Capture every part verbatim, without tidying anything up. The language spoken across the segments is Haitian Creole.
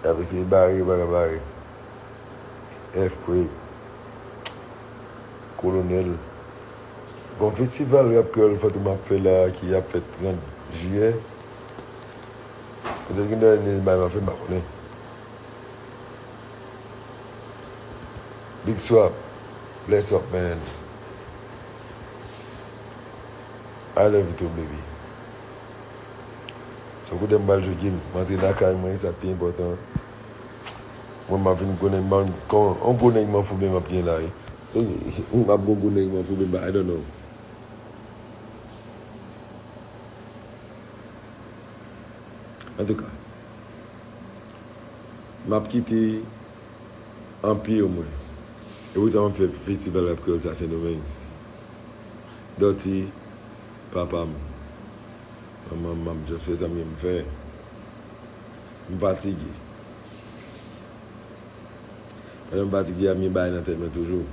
Y ap eseye bare, yo pa ka bare. Earthquake. Kolonèl. Gon festival rap kreyòl Fantom ap fè la ki ap fèt trant jiyè. Petèt gen dènye bay m ap fè, m pa konnen. Big Swap, bless up, man. I love you too, baby. So, kote m pral jwe game, m antre lakay mwen, sa pi enpòtan. Mwen, m ap vin gwo nèg, m ap, kon, on gwo nèg m an foube m ap gen la, wi. Se, m ap gon gwo nèg m an foube, but I don't know. Antouka, m ap kite anpil mwen. E pou sa m ap fè festival rap kreyòl sa Sendomeng. Dòti, papa m, manman m, m ap just fè sa m gen m fè. M fatige. Pandan m fatige a, m gen bagay nan tèt mwen toujou.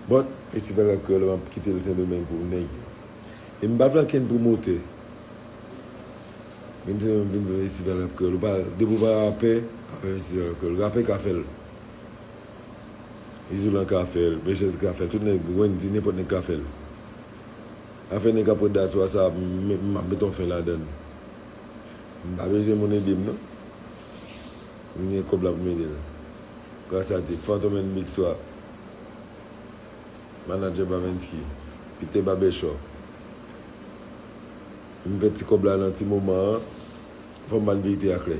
But, festival rap kreyòl, m ap kite l Sendomeng pou nèg yo. E m pa vle ankenn pwomotè vin di m vin fè festival rap kreyòl. Ou pa, depi w pa rapè, pa fè festival rap kreyòl. Rapè ka fè l. Izolan ka fè l, Mechez ka fè l, tout nèg, Wendy, nenpòt nèg ka fè l. Afè nèg ap pran daswa sa, m, m ap met yon fen ladan l. M pa bezwen moun ede m, non. M gen kòb la pou m ede l. Gras a Dye, Fantom and Big Swap. Manadjè Bavensky, Pite Babèchò. M fè ti kòb la nan ti moman an, fò m ba n verite a klè.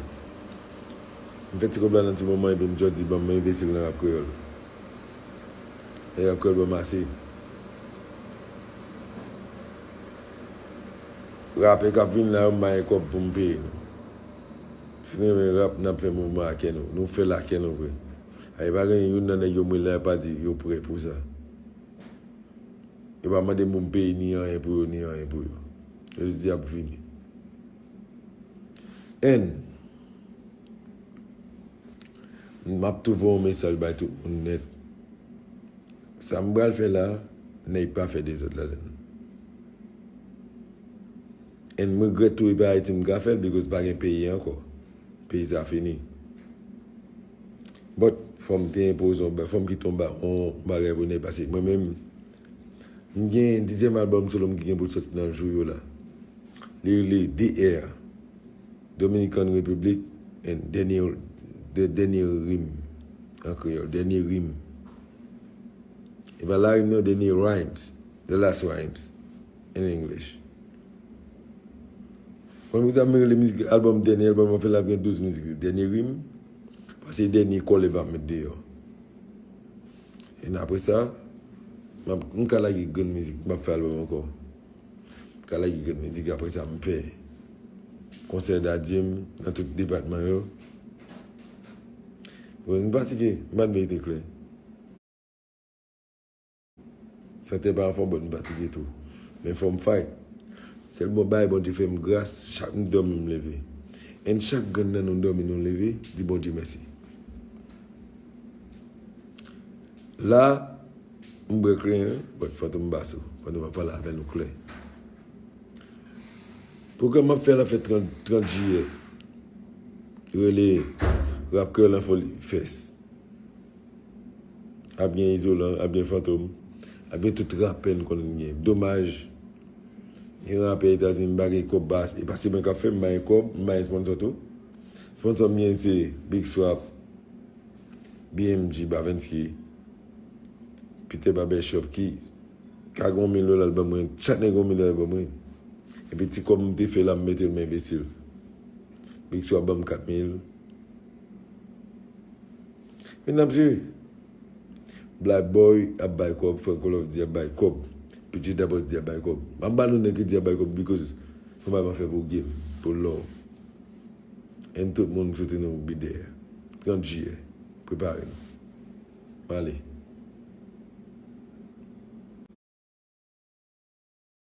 M fè ti kòb la nan ti moman, epi m just di, "Ban m envesti l nan rap kreyòl." E rap kreyòl ban m ase. Rapè k ap vin la yo, m ba yo kòb pou m peye nou. Si nou renmen rap, n ap fè mouvman ak kè nou. Nou fè l ak kè nou vre. A, e pa gen youn nan nèg yo mwen la, yo pa di yo prè pou sa. Yo pa mande m pou m peye ni anyen pou yo, ni anyen pou yo. Yo jis di y ap vini. And, m ap tou voye yon mesaj bay tout moun nèt. Sa m pral fè la, nèg pa fè dezòd ladan l. And m regrèt tou, e pa Ayiti m ka fè l, because pa gen peyi ankò. Peyi sa fini. But, fò m te enpoze yon ba-, fò m kite yon ba-, yon bagay pou nèg, paske mwen menm, m gen dizyèm albòm solo m ki gen pou l sòti nan jou yo la. Li rele D R, Dominican Republic, and Dènye, The Dènye Rim, an kreyòl, Dènye Rim. E pa larim non, Dènye Rhymes, The Last Rhymes, in English. Konn poukisa m rele mizik albòm, dènye albòm an fè l ap gen douz mizik, Dènye Rim, paske dènye kòlè m ap met deyò. And apre sa, m ap, m ka lage grenn mizik, m p ap fè albòm ankò. M ka lage grenn mizik, apre sa, m fè konsè dadye m nan tout depatman yo. Because m fatige, m ban n verite klè. Sante pa anfòm, but m fatige tou. Men fò m fight. Sèlman bagay Bondye fè m gras, chak m dòmi m leve. And chak grenn nan nou dòmi nou leve, di Bondye mèsi. La, m bwè kleren, but Fantom Basso, Fantom ap pale avè nou klè. Pwogram m ap fè la fèt trant, trant jiyè. Rele Rap Kreyòl an Foli Fest. Ap gen Izolan, ap gen Fantom, ap gen tout rapè n konn gen. Domaj, gen rapè Etazini, m pa gen kòb, e pa se mwen k ap fè, m pa gen kòb, m pa gen sponsor tou. Sponsor m gen se Big Swap, B M G, Bavensky, Peter Barbershop ki ka gen yon mil dola l ban mwen, chak nèg gen yon mil dola l ban mwen. Epi ti kòb m te fè la, m mete l, m envesti l. Big Swap ban m kat mil. Men n ap jere. Black Boy ap bay kòb, Franco Love di ap bay kòb, P J Dabòs di ap bay kòb. M ap ba nou nèg ki di ap bay kòb because se yon bagay m ap fè pou game, pou love. And tout moun m swete nou be there. Trant jiyè. Prepare nou. M ale.